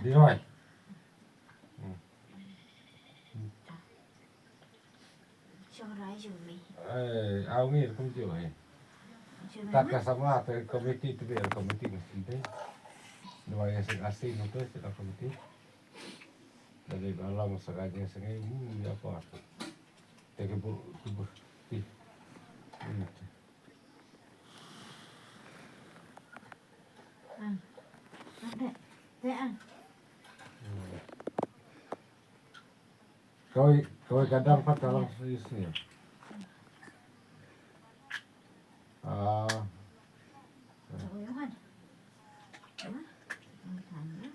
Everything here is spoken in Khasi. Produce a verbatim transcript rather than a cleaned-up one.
Di roi. Shong rai ju mi. Eh, au ngi kum ju eh. Ju mi. Tat ka sama te komiti tu biar komiti mesti te. Dua ya sing asing tu sing komiti. Dari dalam sengaja sengai hmm ya apa. Te ke bu ke bu. Ti. Hmm. An. An te. Te an. Kawei, kawei ka dang pat ka long shisien. Ah. Kawei wan. Hah? An kan ya.